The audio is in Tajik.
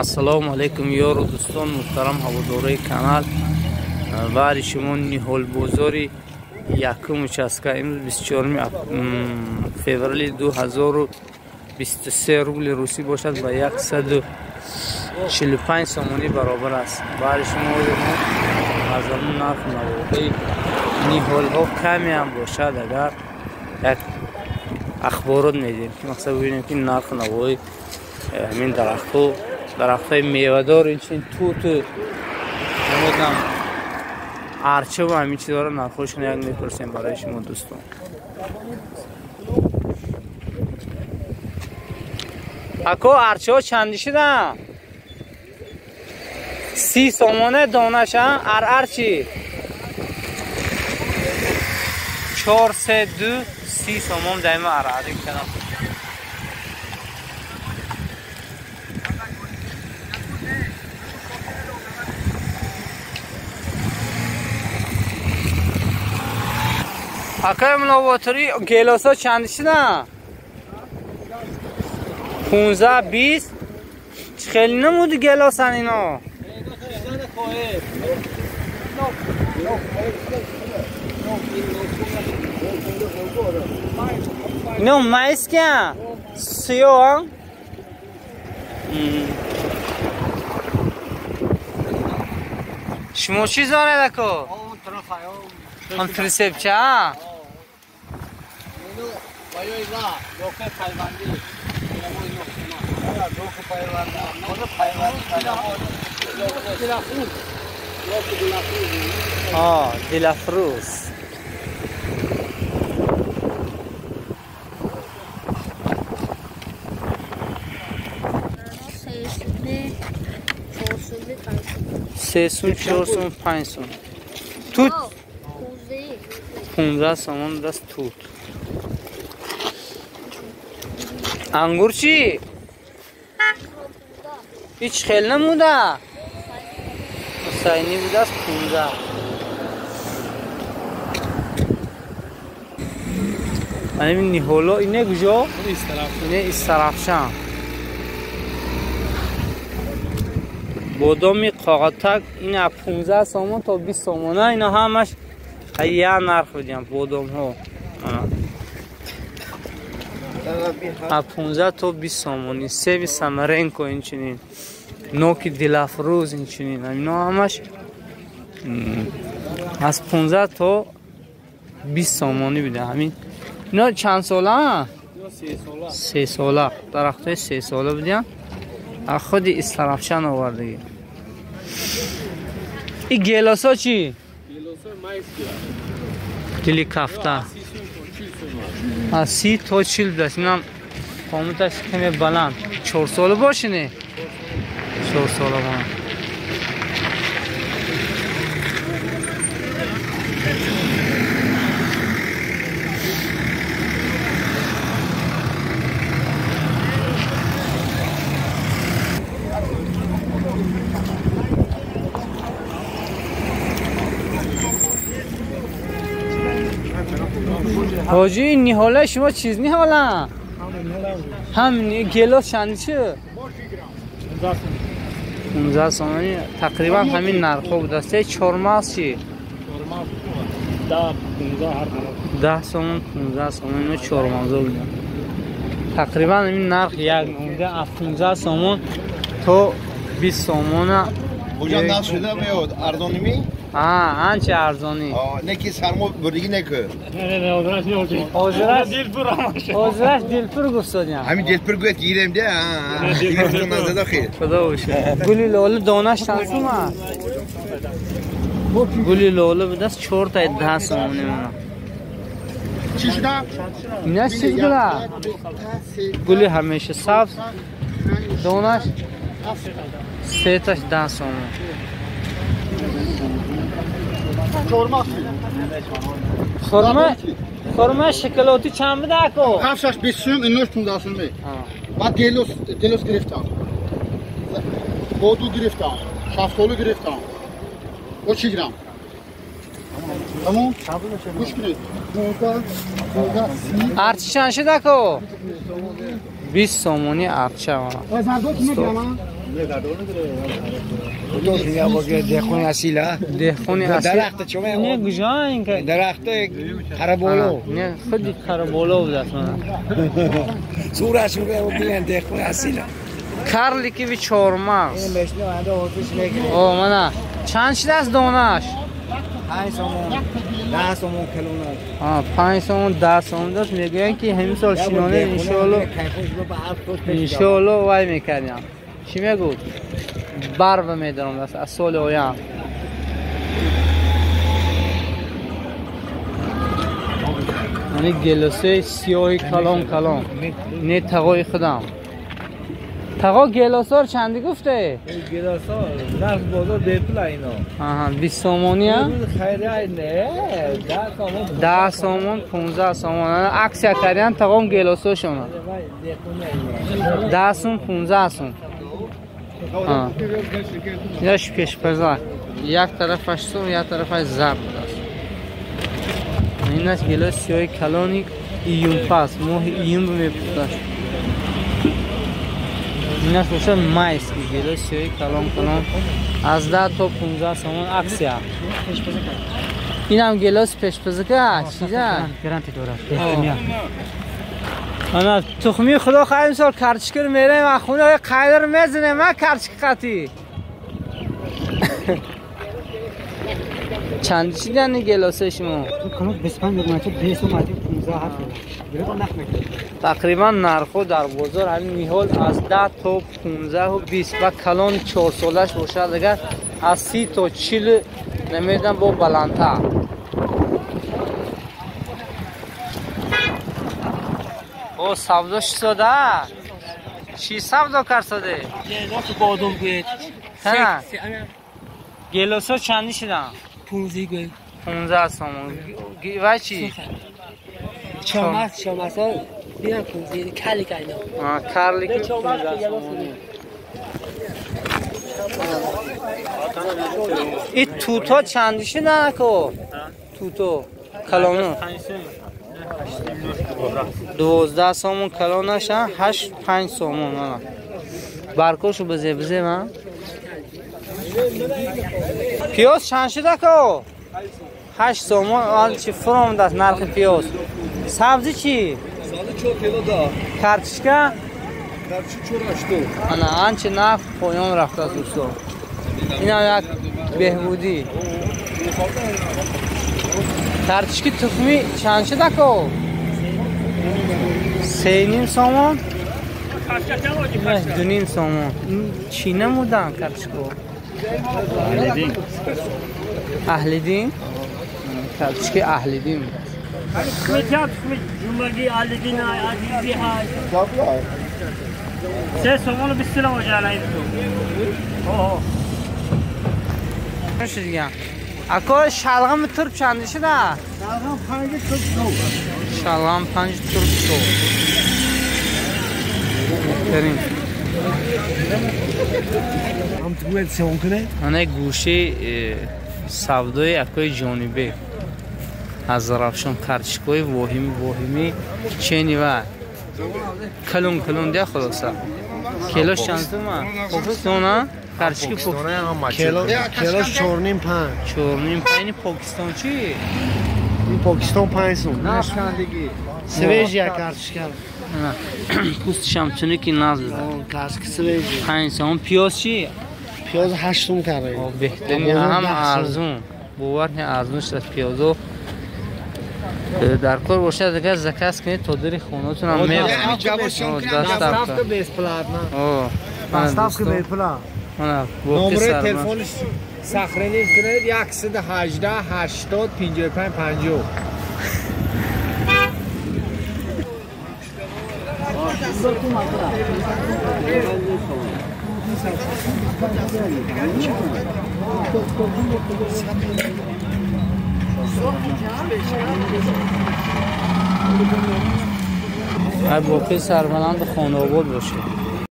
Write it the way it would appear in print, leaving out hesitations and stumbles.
Ассалому алайкум ёру дӯстон, муҳтарам ҳаводорои канал. Баъди шумо ниҳолбозори якум участка имрӯз 24 феврали 2023 рубли русӣ бошад ба 145 сомонӣ баробар аст. Баъди шумо аз ҳамун нарх навоҳии ниҳолҳо каме ҳам бошад, агар як ахборот медиҳем ки мақсад бибинем ки нарх навоҳии ҳамин дарахтҳо, дарахтҳои мевадор, инчунин туту, намедонам, арча ва ҳамин чизҳоро нархҳошон як мепурсем барои шумо дӯстон. Ако, арчаҳо чанди шудан? 30 сомона донаша. Арчи 4 3 2 30 сомон дайма арари кардам. Акай муловотори гелосо чанд шудан? 15 20. Хеле намуди гелосан ино. Ино майския сиёҳ. Шумо чӣ доред ако? Он присепча? Дилафрӯз. Се сум, 4 сум, 5 сум. Тут 15 сомон даст тут. Ангур чӣ? Ҳеҷ хел намуда? Ҳусайнӣ будааст 15. Ҳамин ниҳоло ине куҷо? Ине Истарафшан. Бодоми қоғатак ин аз 15 сомон то 20 сомона, ино ҳамаш як нарх будиям бодомҳо. Аз 15 то 20 сомонӣ. Себи Самаренко инчунин, ноки Дилафрӯз инчунин, ино ҳамаш аз 15 то 20 сомонӣ буда. Ҳамин ино чанд сола? 3 сола. Дарахтҳои 3 сола будиям. Аз худи Истарафшан овардагӣ. И гелосо чӣ? Дили кафта. Аз 30 то 40 будааст. Инам қоматаш каме баланд. 4 сола бошине? 4 сола бошад. ҳоҷи, ниҳолаи шумо чиз ниҳола? Ҳам гелос чанд чи? 15 сомонӣ. Тақрибан ҳамин нархҳо будааст. Чормағз чи? 10 сомон, 15 сомон. Ино чормағзо буданд. Тақрибан ҳамин нарх як намуда аз 15 сомон то 20 сомона. Ҳоҷа нарх шуда меояд арзонӣ ми? Анча арзонӣ. Не ки сармо бурдигӣ неку. Ҳозираш ҳозираш дилпур гуфтодям. Ҳамин дилпур гӯяд ки гирем де. Дилпур назада хел. Худо бошад. Гули лола донаш чанд сум аст? Гули лола будааст 4 таи 10 сомонӣ мана. Чӣ шуда? Инаш чиз гула? Гули ҳамеша сабз. Донаш 3 таш 10 сомон. Хурма шоколади чанд буда ако? 7 6 20 сум, инош 15 сум. Баъд гелос гирифтам. Боду гирифтам, шафтолу гирифтам. О чӣ гирам? Тамом? Гӯш кунед. 15 30. Арчи чанд шуд ако? 20 сомонӣ арча. Деҳқони асила. Деҳқони асил. Дарахт чӯма. Не куҷо ин ка? Дарахт Қараболо. Не худи Қараболо будааст мана. Сураш мегӯянд деҳқони асила. Карликови чормағз. О мана чанд шидааст донаш? 5 сомон, 10 сомон килонаш. 5 сомон, 10 сомон даст. Мегӯянд ки ҳамин сол шинонем иншоалло. Иншоалло вай мекардем. Чӣ мегӯд? Барва медаром даст аз соли оянд. Ани гелосаи сиёҳи калон калон. Не тағои худам. Тағо гелосор чанди гуфте? Гелосор нарх бозор бепул ино. Аҳа, 20 сомонӣ? Хайр, не, 10 сомон. 10 сомон, 15 сомон. Аксия кардян тағом гелосошона. 10 сом, 15 сом. Инаш пешпаза. Як тарафаш сурх, як тарафаш зард будааст. Инаш гелос сиёҳи калони июн пас, моҳи июн мепухташ. Инаш бошад майский гелос сиёҳи калон калон аз 10 то 15 сомон аксия. Инам гелос пешпазака чиза? Гарантия дорад. Ана тухми худо хоҳад имсол карчикро мераем аз хона қайдар мезанем ма карчики қатӣ. Чанд чидани гелосаи шумо? 25 15 тақрибан нархҳо дар бозор ҳамин ниҳол аз 10 то 15 20 ва калони 4 солаш бошад агар аз 30 то 40 намедонам бо баландтар. О савдо шуда? Чӣ савдо кард соде? Гелосу бодом гӯед. Гелосо чанди шуданд? 15 гӯед. 15 сомон. Вай чӣ? Чормағз, чормағзҳо бинам 15 карлика ино. Карлики 15 сомон. И туто чанди шуданд ако? Туто калону. 12 сомон калонаш, 8 5 сомон. Баркошу бизе бизе ма. Пиёз чанд шуд ако? 8 сомон. Чи фуромадааст нархи пиёз. Сабзӣ чӣ? Сабзӣ 4 кило да. Картишка? Картишка 4.80. Ана анчи нарх поён рафтааст дӯсто. Инам як беҳбудӣ. Картишки тухмӣ чанд шуд ако? 3.5 сомон. 2.5 сомон. Чӣ намуданд картишко? Аҳлидин. Картишки аҳлидин. Cumhuriyet Ahlidin Azizi hay. 3 сомон 20 лом ҷалай. О. Шудган. Ако шалғами турб чанд шуда? Шалғам 5 турб сов. Шалғам 5 турб сов. Беҳтарин. Ҳам ту гӯед сеон кунед? Ана гӯшаи савдои акои ҷонибе. Аз Зарафшон картишкои воҳими воҳими чени ва калон калон дия хулоса. Килош чанд сума? Покистон а? Картишки Покистон. Килош 4.5. 4.5 ини Покистон чӣ? Ин Покистон 5 сум. Свежая картишка. Пӯстишам чуники наз буда. Картишка свежая. 5 сом. Пиёз чӣ? Пиёз 8 сум карда. Беҳтарин ҳам арзун. Бовар не арзун шуд пиёзо. Дар кор бошад агар заказ кунед то дари хонатонам мебаранд. Доставка бесплатно. Доставка бесплатно. Номери телефонш сохранить кунед 118 80 55 50. Ай боқи сарбаланду хонаобод бошед.